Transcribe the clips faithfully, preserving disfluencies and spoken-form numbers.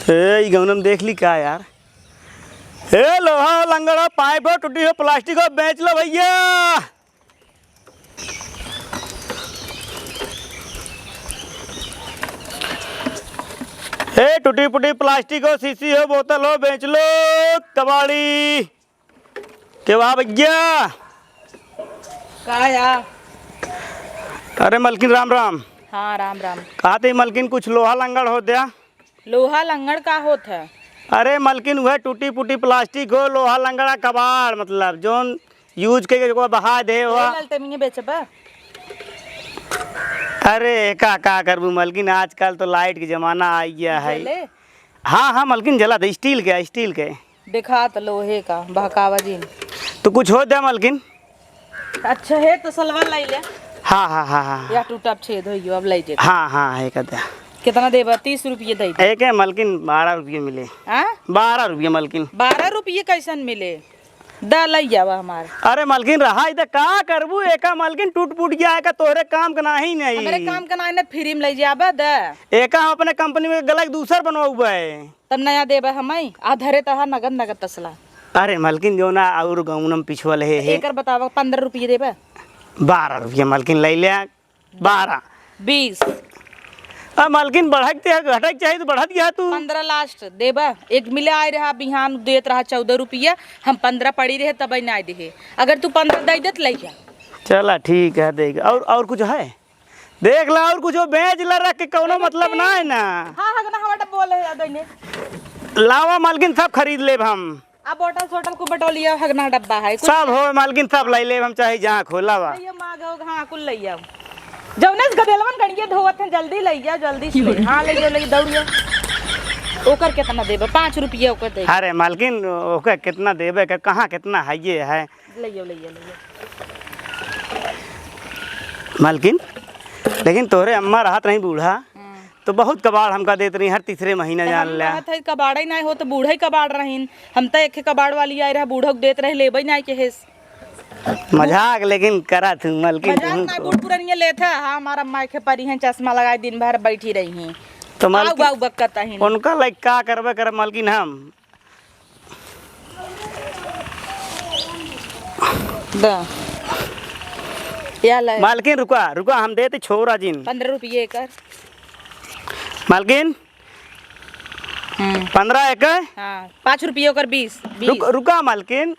ए, ई गौनम देख ली का यार? ए, लोहा हो, लंगड़ हो, पाइप हो, टूटी हो, प्लास्टिक हो, बेच लो भइया। ए, टूटी फूटी प्लास्टिक हो, शीशी हो, बोतल हो, बेच लो, कबाड़ी। के बा भइया? का या? अरे मलकिन, राम राम। हाँ, राम राम। कहत ही मलकिन, कुछ लोहा लंगड़ हो द्या। लोहा लंगड़ का होत है? अरे मलकिन, उहे टूटी फूटी प्लास्टिक हो, लोहा लंगड़ा कबाड़, मतलब जौन use के, के बहा दे हो। ए, ललते मिये बेचबा? अरे का, का करबू मलकिन, आजकल तो लाइट के जमाना आ गया है। जले? हाँ, हाँ मलकिन, जला दे, स्टील के, स्टील के। देखा त लोहे का, बहकावा जिन। तो कुछ हो द्या मलकिन। अच्छा है तो सलवा लाई ले। हाँ, हाँ, हाँ, हाँ। या टूटा छेद होइयो, अब लाई जे। हाँ, हाँ, है का द्या। कितना देबा? तीस रुपये दे दे। एक है मलकिन, बारह रुपये मिले। हाँ? बारह रुपये मलकिन। बारह रुपये कैसन मिले? दा लई जावा हमार। अरे मलकिन, रहा इधर, का करबू? एका मलकिन टूट फूट गया, एका तोहरे काम का नाही नहीं। हमरे काम का नाही ना, फ्री में लई जाबा दा। एका हम अपने कंपनी में गलत दूसर बनवाउबे। तब नया देबे हमई, आ धरे तहा नगद नगद तसला। अरे मलकिन, जो ना और गौनम पिछुआ ले है। एकर बतावा, पन्द्रह रुपये देबे? बारह रुपये मलकिन, लई ले। बारह। बीस। अब मलकिन, बढ़क ते घटक चाही तो बढ़त गया तू। पन्द्रह लास्ट देबा, एक मिले आए रहा बिहान देत रहा चौदह रुपया, हम पन्द्रह पड़ी रहे तब ना देहे। अगर तू पन्द्रह दे देत लई जा। चला ठीक है, देख। और, और कुछ है? देख ला, और कुछ बेच ला, रख के कौनो मतलब ना है ना। हाँ, हाँ, ना, हमारा बोल है, दइने। लावा मलकिन, सब खरीद लेब हम। आ बोतल सोतल कुल बटोलिया, हगना डब्बा है, कुल सब हो मलकिन, सब लई लेब हम, चाहे जहाँ खोला बा। लइया माँ गो, हाँ, कुल लइया। जौने से गदेलवन गड़िया धोवत हैं, जल्दी लइया, जल्दी से लइया। हाँ, लइया, लइया, दौड़िया। ओकर कितना देबे? पाँच रुपया ओकर दे। अरे मलकिन, ओकर कितना देबे के, कहाँ कितना है, ये है। लइया, लइया, लइया। मलकिन, लेकिन तोहरे अम्मा रहत रही बूढ़ा, हाँ। तो बहुत कबाड़ हमका देत रही हर तीसरे महीना, तो जान हम ले। कहत है, कबाड़े नाहीं हो तो बूढ़े कबाड़ रहीन। हम तो एक कबाड़ वाली आए रहा, बूढ़ो के देत रहे, लेबे नाहीं के हेस। मजाक लेकिन करा तू, मलकिन, मजाक तू ना, तो। बूढ़ पुरनिया लेत है। हाँ, हमारा अम्मा के परी हैं, चश्मा लगाए दिन भर बैठी रही हैं। तो मलकिन, आऊ, आऊ बक्कत आहिन। उनका लाइक का करबे करब मलकिन हम। दा। या ले। मलकिन रुका, रुका, हम देते छोरा जिन। पन्द्रह रुपये एकर। मलकिन, हम्म। पन्द्रह एकर? हाँ, पाँच रुपये ओकर बीस, बीस। रुक, रुका मलकिन,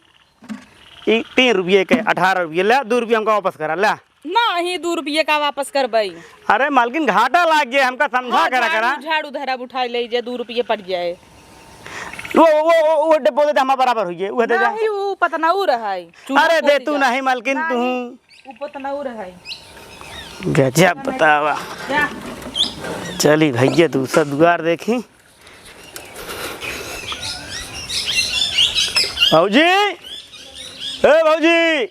ई तीन रुपये के अठारह रुपये, ले, दो रुपये हमका वापस करा, ले। नाहीं, दो रुपये का वापस करबई। अरे मलकिन, घाटा लाग गया, हमका समझा हाँ, करा, झाड़ू, करा। झाड़ू धरा उठाई ले जे, दो रुपये पड़ जाए। वो, वो, वो, वो डिब्बो दे दे, हमार बराबर होइए, वो दे दे। नाहीं, वो पतनाऊ रहै, चूल्हा अरे दे पोती तू जा। नाहीं मलकिन, तू। नाहीं, वो पतनाऊ रहै। गजब बतावा। जा। चली भइया, दूसरा दुआर देखी। भौजी, ए भौजी,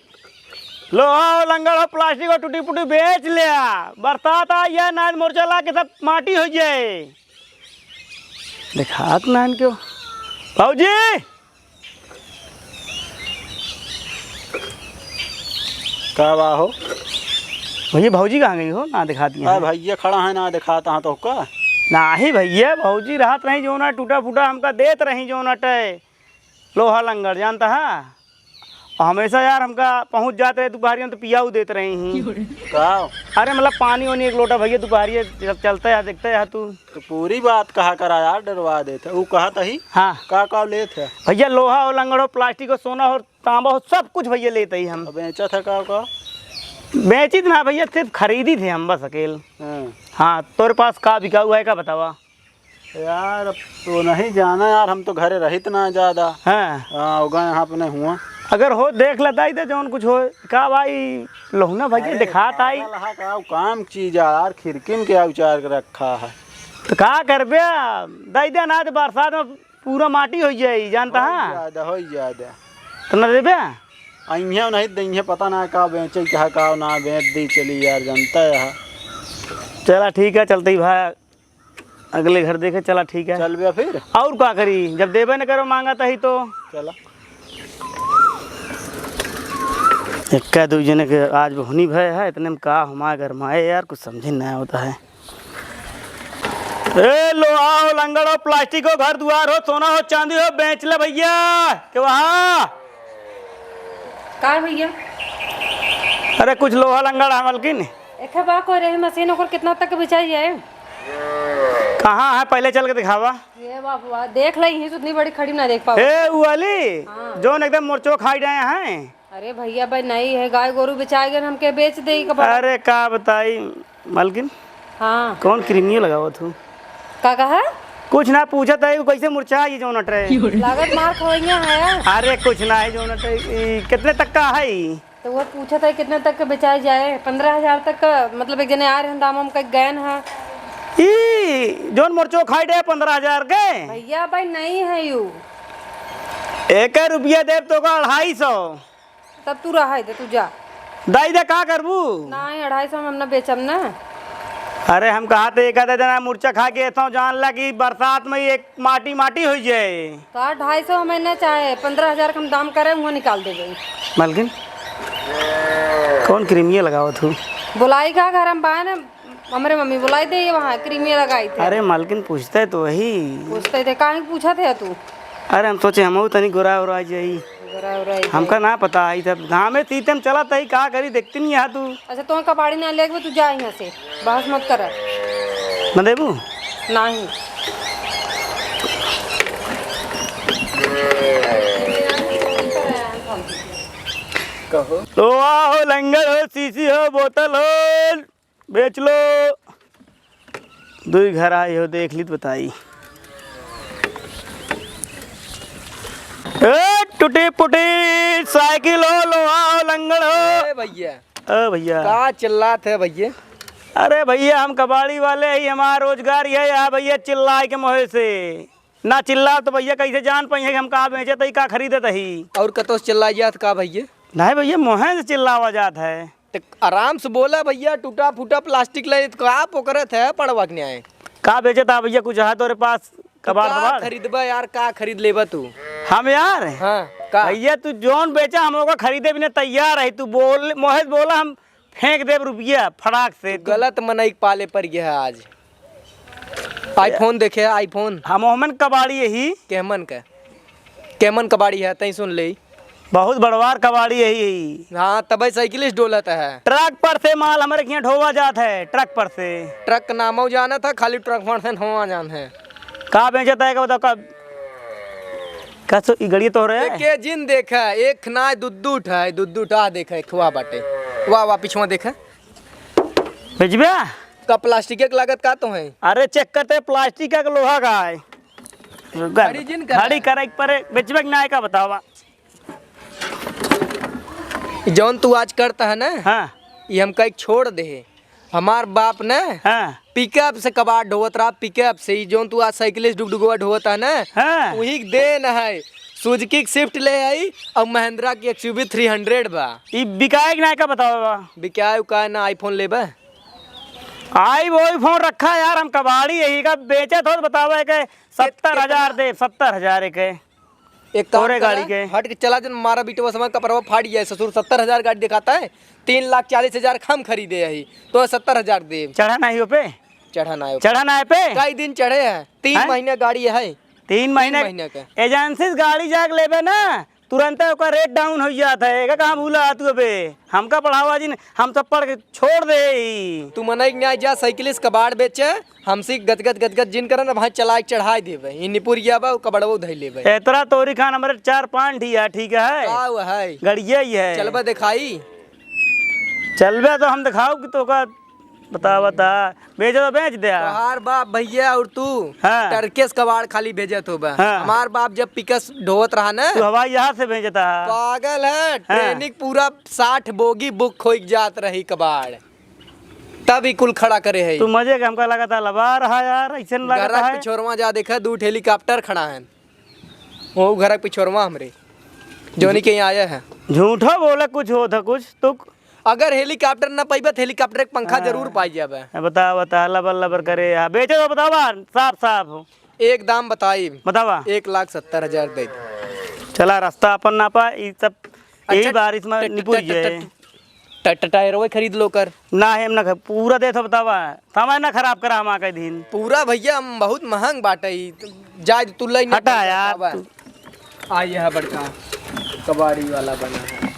लोहा हो, लंगड़ हो, प्लास्टिक हो, टूटी फूटी बेच ल्या। बरसात आई है, नाद मोर्चा ला के सब माटी हो जाए। देखात नाहीं क्यों? भौजी! का बा हो? भैया, भौजी कहाँ गई हो? ना देखाती अरे हैं। भैया खड़ा है, ना देखाता है तो का? नाहीं भैया, भौजी रहत रही जो ना टूटा फूटा हमका देत रही जो ना टे लोहा लंगड़, जानता है? और हमेशा यार हमका पहुँच जात रहे दोपहरिया में तो पियाऊ देत रही ही। का? अरे मतलब पानी वानी एक लोटा भैया दोपहरिया जब चलता है, देखता है तू। तो पूरी बात कहा करा यार, डरवा देत है। ऊ कहत ही? हाँ। का का लेत है? भैया लोहा हो, लंगड़ हो, प्लास्टिक हो, सोना हो, तांबा हो, सब कुछ भैया लेत ही हम। अब बेचत है का का? बेचित ना भैया, सिर्फ खरीदित है हम बस अकेल। हाँ। हाँ, तोरे पास का बिकाऊ है का बतावा? यार, अब तो नहीं जाना यार, हम तो घरे रहित ना ज्यादा। हाँ। हाँ, हो गए यहाँ अपने हुआ। अगर हो, देख लेता ही तो जौन कुछ हो। का भाई, लोहना भाई अरे, दिखात आई। पागल हा का, काम चीज है यार, खिड़किन के उचार के रखा है। तो का करबे, दई दे ना, तो बरसात में पूरा माटी हो जाई, जानता हो है? ज्यादा, हो ज्यादा। तो ना देबे? अइहे नहीं दइहे, पता ना का बेचे, का, का ना बेच दी, चली यार, जानता है। चला ठीक है, चलते ही भाई। अगले घर देखे, चला ठीक है। चल बे फिर। और का करी, जब देबे न करो मांगा तही तो। चला। इक्का दू जने के आज बहुनी भय है, इतने में का हमारे घर में आए यार, कुछ समझे नहीं होता है। ए, लोहा हो, लंगड़ हो, प्लास्टिक हो, घर दुआर हो, सोना हो, चांदी हो, बेच ले भइया। के वहाँ? का भइया? अरे, कुछ लोहा लंगड़ है, मलकिन। एखे बा कोई रही मशीन, ओकर कितना तक बेचाई जाए? कहाँ है, पहले चल के दिखावा। ये बाबुआ, देख ले, यहीं से उतनी बड़ी खड़ी ना देख पावा। ए, उ वाली, हाँ। जौन एकदम मोरचो खाई रहे हैं। अरे भइया, भाई नहीं है, गाय गोरू बेचाए गए, हमके बेच दे ई कपड़ा। अरे का बताई मलकिन। हाँ। कौन क्रीमियो लगावत हूँ? का कहा? कुछ ना, पूछत है, कैसे मुरझा ये जौन अटरे? लागत मार खवैया है। अरे कुछ ना है जौन अटरे, ई कितने तक का है ई? तो वो पूछत है कितने तक के बेचाए जाए, पन्द्रह हजार तक का, मतलब एक जने आ रहे हैं, दाम हम कह गए हैं। ई जौन मोरचो खाई रहे पन्द्रह हजार के? भइया भाई नहीं है यू। एक रुपया देब तो का अढ़ाई सौ। तब तू रहाई दे, तू जा। दाई दे, का करबू? नाहीं, अढ़ाई सौ में हम ना बेचब ना। अरे, हम कहा थे, एक आधे जना मुरचा खा के एतौ, जान ला कि बरसात में एक माटी माटी हो जाए। तो अढ़ाई सौ हमें ना चाहे, पन्द्रह हजार के हम दाम करे, उहाँ निकाल देबे। मलकिन, कौन क्रीमिया लगावत हूँ? बुलाई का घर हम बाए ना, हमरे मम्मी बुलाई दे, ये वहाँ क्रीमिया लगाई थे। अरे मलकिन, पूछते तो वही। पूछते थे, काहे पूछा थे तू? अरे हम सोचे हमहू तनी गोरा ओरा जाई। गोरा ओरा जाई। हमका ना पता है, तब घामे तीते में चलत है, का करी, देखती नहीं है तू। अच्छा, तो कबाड़ी ना लेके तू जा यहाँ से, बहस मत कर। न देबू? नहीं। कहो। लोहा हो, लंगड़ हो, शीशी हो, बोतल हो, बेच लो। दुई घर आई हो, देख ली तो बताई। ए, टूटी फूटी साइकिल हो, लोहा हो, लंगड़ हो। ए भैया। ओ भैया। का चिल्लात है भैया? अरे भैया, हम कबाड़ी वाले ही, हमारा रोजगार यही है भैया, चिल्लाए के मोहे से। ना चिल्ला तो भैया कैसे जान पाई है कि हम का बेचत ही, का खरीदत ही? और कतो से चिल्लाई जात का भैया? नहीं भैया, मोहे से चिल्लावा जात है। तो आराम से बोला भैया, टूटा फूटा प्लास्टिक ले तो का पोकरत है पड़वा के न्याय? का बेचत है भैया, कुछ है तोरे पास तू कबाड़ का वबाड़? खरीदबा यार, का खरीद लेबा तू? हम यार? हाँ, का? भैया तू जौन बेचा हम ओका खरीदे बिना तैयार है। तू बोल, मोहे से बोला, हम फेंक देब रुपया फटाक से। तू गलत मनई के पाले पड़ गया है आज। iPhone देखे, iPhone। हम ओहमन कबाड़ी यही। केहमन का? केमन कबाड़ी है, तई सुन ले। बहुत बड़वार कबाड़ी यही। हाँ, तबे साइकिलिस्ट डोलत है। ट्रक पर से माल हमरे के यहाँ ढोवा जात है, ट्रक पर से। ट्रक नामो जानत है, खाली ट्रक पर से ढोवा जान है। का बेचत है, का बताओ, का, का सो, ई गड़िया तो रहे? एके जिन देखा, एक ना दुद्दू ठा है, दुद्दू ठा देखा, एक हुआ बाटे। वाह, वाह, पिछुआ देखा। बेचबे? का प्लास्टिक के लागत का तो है? अरे चेक करते, प्लास्टिक का, लोहा का है। ग-, खड़ी जिन करा। खड़ी करे के परे, बेचबे के ना है का बतावा? जौन तू आज करता है ना, हाँ। ये हमका एक छोड़ दे। हमार बाप ने हाँ। पिकअप से कबाड़ ढोवत रहा, पिकअप से। ई जौन तू आज साइकिलिस्ट डुगडुगवा ढोवत है ना, हाँ। वही के देन है। सुजुकी के स्विफ्ट ले आई और महिंद्रा की XUV three hundred बा। ई बिकाए कि ना का बतावा बा? बिकाए उकाए ना, iPhone लेबे? आई वही फोन रखा यार, हम कबाड़ी यही का बेचत हो तो बतावा है के सत्तर हजार दे, सत्तर हजार एक है। एक काम तोरे करा, गाड़ी के। हट के चला जन मारा बीटवा समय कपड़वा फाट जाए ससुर, सत्तर हजार गाड़ी दिखाता है, तीन लाख चालीस हजार हम खरीदे यही, तो सत्तर हजार दे। चढ़ा नहीं हो पे? चढ़ा ना हो पे। चढ़ा ना है पे? कई दिन चढ़े है, तीन हैं? महीने गाड़ी है। तीन महीने? तीन महीने का। एजेंसी से गाड़ी जाके लेबे ना, तुरंते ओकर रेट डाउन हो जात है। एका कहाँ भूला तू अबे? हमका पढ़ावा जिन, हम सब पढ़ के छोड़ दे ही। तू मनई के न्याय जा, साइकिल से कबाड़ बेचे, हमसे गदगद गदगद जिन करन, अब हाँ चलाए के चढ़ाए देबे। ई निपुरिया बा, उ कबड़वो धइ लेबे। एतरा तोरी खान हमरे चार पाँच ठी है, ठीक है? का वो है? गड़िया ही है। चलबे देखाई? चलबे तो हम देखाओ कि तोका बता, बता, बेचे तो बेच दे। तोहार बाप भैया और तू हाँ। टरकेस कबाड़ खाली भेजत होबा। हाँ। हमार बाप जब पिकस ढोवत रहा ना, तू हवाई जहाज से भेजता है। पागल है, हाँ। ट्रेनिक पूरा साठ बोगी बुक होइक जात रही कबाड़, तब ही कुल खड़ा करे है। तू मजे के हमका लगा था लबा रहा यार, ऐसे न लगा घरक है। पिछोरवा जा देखा, दू ठे हेलीकॉप्टर खड़ा है, वो घरक पिछोरवा हमरे, जोनी के यहाँ आया है। झूठो बोले कुछ हो था कुछ, तू अगर हेलीकॉप्टर ना पाइबा, तो हेलीकॉप्टर एक पंखा हाँ। जरूर पाई जाबे। ए, बता, बता, लबर, लबर करे। हाँ, बेचे तो बतावा, साफ, साफ। एक दाम बताई। बतावा। एक लाख सत्तर हजार दे। चला, रास्ता अपन नापा, ई सब, यही अच्छा, बारिश में ट-, ट-, निपुर ट-, ट-, जाए। ट-, ट-, ट-, टायर वही खरीद लो कर। ना, हम ना ख-, पूरा देत हो बतावा, समय ना खराब करा हम आके दिन। पूरा भैया, हम बहुत महंग बाटे ई, जाए तू लई ना हटा पैसा यार, बतावा। तू। आ, यह बड़का कबाड़ी वाला बना है।